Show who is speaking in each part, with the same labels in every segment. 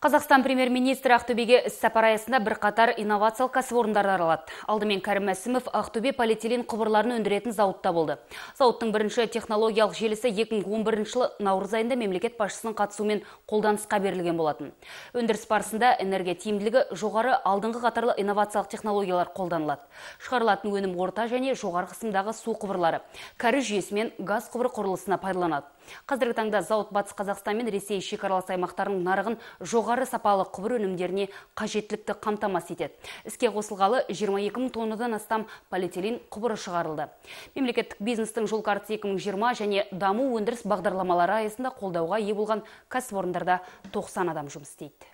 Speaker 1: Қазақстан премьер-министрі Ақтөбеге іс-сапар аясында бірқатар инновациялық кәсіпорындарды аралады. Алдымен Кәрім Мәсімов Ақтөбе полиэтилен құбырларын өндіретін зауытта болды. Зауыттың бірінші технологиялық желісі 2011 жылы наурыз айында мемлекет басшысының қатысуымен қолданысқа берілген болатын. Өндіріс барысында энергия тиімділігі жоғары, алдыңғы қатарлы инновациялық технологиялар қолданылады. Шығарылатын өнім орта және жоғары қысымдағы су құбырлары, кәріз жүйесі мен газ құбыры құрылысына пайдаланады. Қазіргі таңда зауыт Батыс Қазақстан мен Ресей шекаралас аймақтарының нарығын жоғары сапалы құбыр өнімдеріне қажеттілікті қамтамасыз етеді. Іске қосылғалы 22 мың тоннадан астам полиэтилен құбыры шығарылды. Мемлекеттік бизнестің жол картасы 2020 және даму өндіріс бағдарламалары аясында қолдауға ие болған кәсіпорындарда 90 адам жұмыс істейді.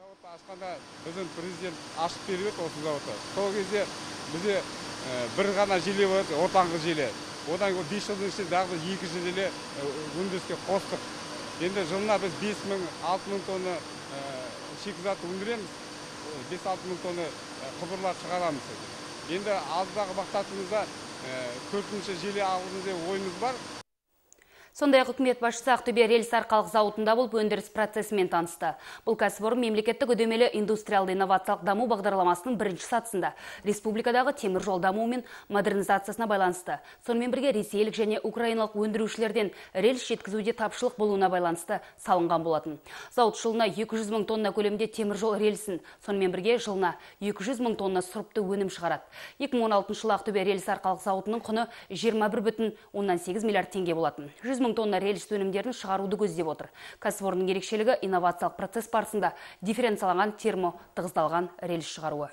Speaker 2: Зауытты ашқанда біздің президент ашып беріп еді осы зауытты. Сол кезде бізде бір ғана желі бар, ортаңғы желі. Одан 5 жылдың ішінде тағы 2 желі өндіріске қостық. Енді жылына біз 5 мың, 6 мың тонна шикізат өндіреміз, 5-6 мың тонна құбырлар шығарамыз. Енді алдағы мақсатымызда 4-ші желі аламыз деп ойымыз бар.
Speaker 1: Сондай-ақ үкімет басшысы Ақтөбе рельс арқалық зауытында болып өндіріс процесімен танысты. Бұл кәсіпорын мемлекеттік үдемелі индустриалды инновациялық даму бағдарламасының бірінші сатысында республикадағы темір жол дамуы мен модернизациясына байланысты. Сонымен бірге ресейлік және украиналық өндірушілерден рельс жеткізуде тапшылық болуына байланысты салынған болатын. Зауыт жылына 200 мың тонна көлемде темір жол рельсін, сонымен бірге жылына 200 мың тонна сұрыпты өнім шығарады. 2016 жылы Ақтөбе рельс арқалық зауытының құны 21,8 миллиард теңге болатын. 100 мың тонна рельс өнімдерін шығаруды көздеп отыр. Кәсіпорынның ерекшелігі инновациялық процесс барысында дифференцияланған термо тығыздалған рельс шығаруы.